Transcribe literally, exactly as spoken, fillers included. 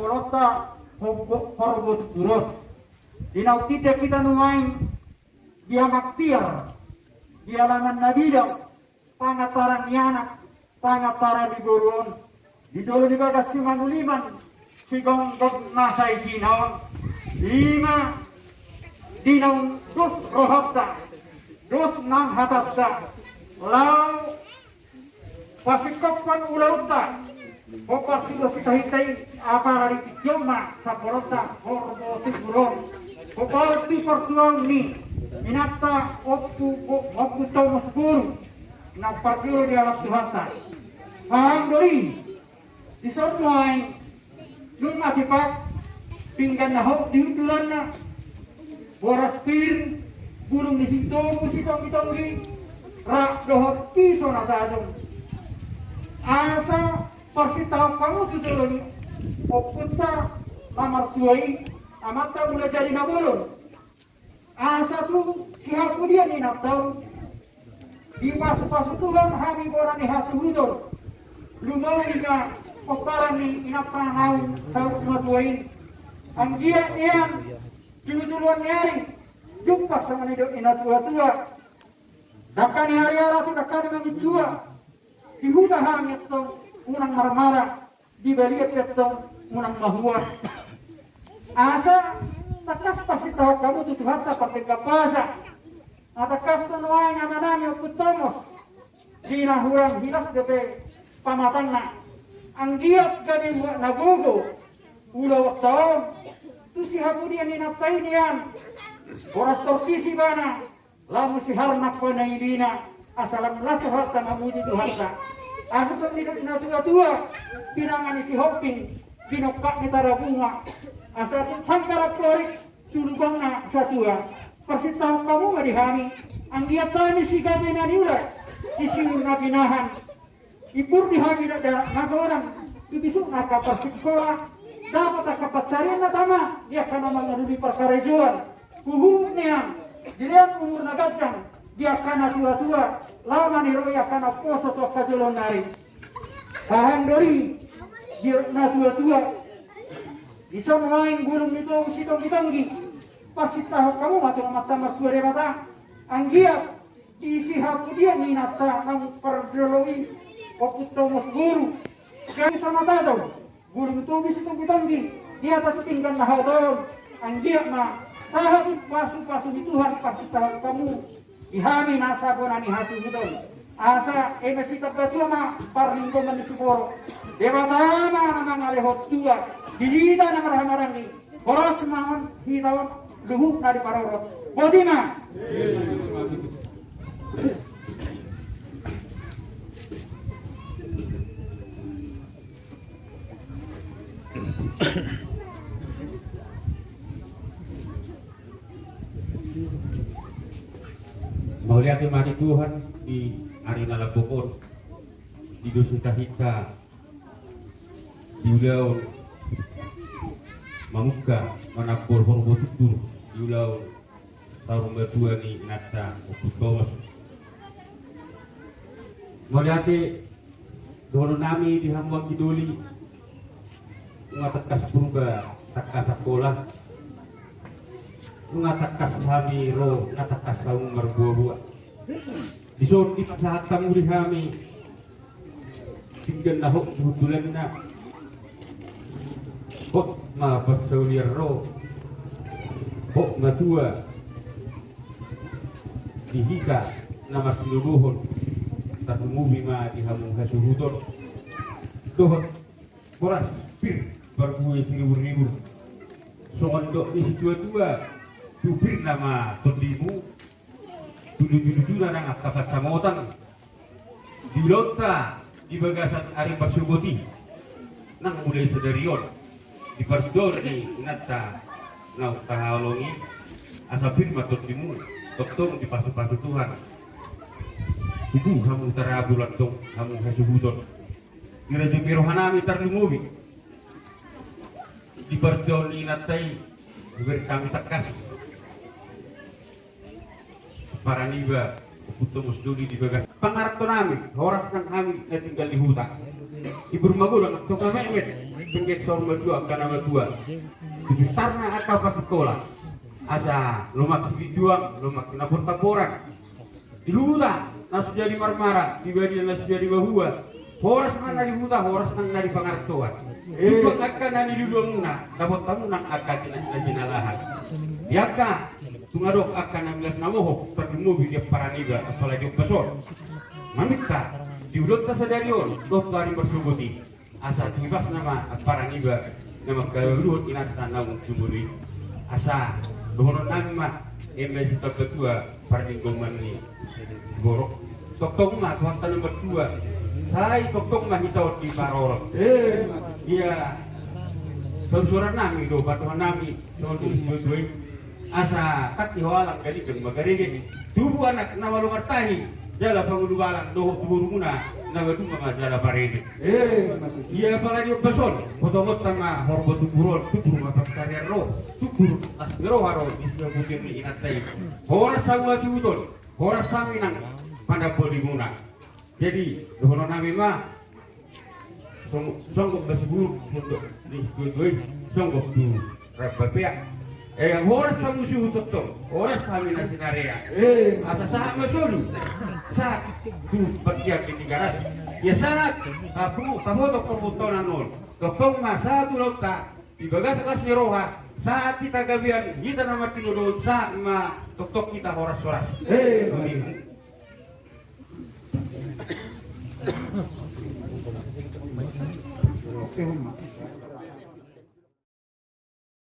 Bolonta, Horbo-, Horbo Tumburon. Di naung tindak hita nuaeng di Amang Tiar, di alaman na bidang, pangantaran ni anak, pangantaran ni boru on, di jolo ni bagas simanuliman, sigomgom na saisina on, ima di naung dos rohanta, dos nang hatanta, laho pasingkophon ulaonta, hombar tu dos hita hita i, apala di tingki on ma samboronta Horbo Tumburon, hombar tu partuaon ni inanta Ompu, Ompu Tomos boru, na parjolo di alam Tuhanta. Hahaang doli, dison nuaeng nunga tipak pinggan na hot di hundulanna, boras pir, bulung ni sintobu sitonggi-tonggi, rap dohot piso na tajom. Asa parsintahon hamu tu jolo ni ompunta na martua i, Amanta Mulajadi Nabolon. Asa tu sihapudian ni inanta on, dipasu-pasu Tuhan hami bona ni hasuhuton. Lumobi ma pomparan ni inanta naung saut matua i. Anggiat nian julu-juluan ni ari jumpang songon nidok ni natua-tua. Dangka ni hariara tu dangka ni manginsua. Di huta hami antong unang marmara, di balian pe antong unang mahua. Asa tangkas parsintahon hamu tu Tuhanta pardenggan basa. Na tangkas do nuaeng amanami Ompu Tomos, di na hurang hilas dope pamatangna. Anggiat gabe buat na gogo ulaonta on tu sihapudian ni inanta i nian. Boras torkis ibana, lam siharnang panahibina, asa lam las rohanta mamuji Tuhanta. Asa songon nidok ni natua-tua, pinangan ni Sihombing, binongkak ni Tarabunga, asa tu sanggar amporik tu lubangna satua. Parsintahon hamu ma di hami, anggiat hami sigabe na niula, sisiur na pinahan, imbur di hami dakdanak na godang, tu bisuk na angka parsikola, dapot angka pansarian na tama di angka na mangalului parkarejoan. Huhut nian dilehon umur na ganjang di angka natua-tua, laho maniroi angka naposo tu angka joloan ni ari. Hahaang doli, di natua-tua, dison nuaeng bulung ni tobu sitonggi-tonggi, parsintahon hamu ma tu Amanta Martua Debata, anggiat di sihapudian ni inanta naung parjolo i, Ompu Tomos boru, gabe so na tajom, bulung ni tobu sitonggi-tonggi di atas pinggan na hot on. Anggiat ma sahat di pasu-pasu ni Tuhan parsintahon hamu di hami nasa bona ni hasuhuton. Asa eme sitambatua ma parlinggoman ni siboro. Debata ma na mangalehon tua di hita na marhahamaranggi. Horas ma on hita on luhutna diparorot. Boti ma. Mauliate ma di Tuhan di ari na lambok on, di dos hita hita di ulaon mamungka manambol horbo tutur di ulaon saur matua ni inanta Ompu Tomos. Mauliate dohonon nami di hamu anggi doli, nunga tangkas Purba tangkas Angkola, nunga tangkas hami ro, nunga tangkas hamu marboaboa. Dison dipasahat hamu di hami pinggan na hot tu hundulanna. Hot ma parsaulian ro, hot ma tua di hita na marsilobohon. Tarlumobi ma di hamu hasuhuton dohot boras pir parbue siribur-ribur. Songon dok ni situatua, tu pir nama tondimu, tu lujulujuna nang angka pansamotan di ulaonta di bagasan ari marsogot i. Nang mulai sadari on di parjolo ni inanta naung tahaholongi, asa pir ma tondimu, tongtong dipasupasu Tuhan. Tubu hamu tarabul antong hamu hasuhuton. Dirajumi rohanami tarlumobi di parjolo ni inanta i, hubereng hami tangkas paraniba Ompu Tomos doli di bagas pangaranto nami, horas nang hami na tinggal di huta. Imbur magodang antong na metmet. Pengget saur matua angka na matua. Di pistarna angka pasikola. Asa lomak sijuang, lomak sinaportaporan. Di huta na so jadi marmara, di badia na so jadi mahua. Horas ma na di huta, horas ma na di pangarantoan. Tumpang angka na niluluanmuna, dapot hamu nang angka na jinalahan. Di angka tung adong angka na milas na mohop, tarlumobi di amparan iba, apalagi ombas on. Maminta di ulaonta sadari on dohot tu ari marsogot i. Asa tu ibas nama amparan iba na mangkaluhon inanta na umum jumuli. Asa dohonon nami ma, eme suta ketua parlinggoman ni borok. Tongtong ma Tuhanta na martua. Sai tongtong ma hita on diparorot. Eh, ia sausuran nami do, patuhan nami songon tu situa-tua i. Asa tangki ho alang, gading ma garege. Tubu anak na malo martahi jala pangulu balang dohot tu borumuna na maduma ma jala parede. Eh, ia apalagi ombas on, potongonta ma horbo tumbur on, tumbur ma pansarian ro, tumbur las ni roha ro di sigabutir ni inanta i. Horas hamu hasuhuton, horas hami nang panambolimuna. Jadi dohonon nami ma, songgop ma suhut songgop di situa-tua i, songgop tu ramba pea. Eh, horas hamu suhut tongtong, horas hami na sinarea. Eh, asa sahat ma solu, sahat tu bangkian ni Tigaras. Ia sahat tapu tapotok parbotonan on. Tongtong ma sahat ulaonta di bagasan las ni roha, sahat hita gabean, hita na martinodohon, sahat ma tongtong hita horas-horas. Eh,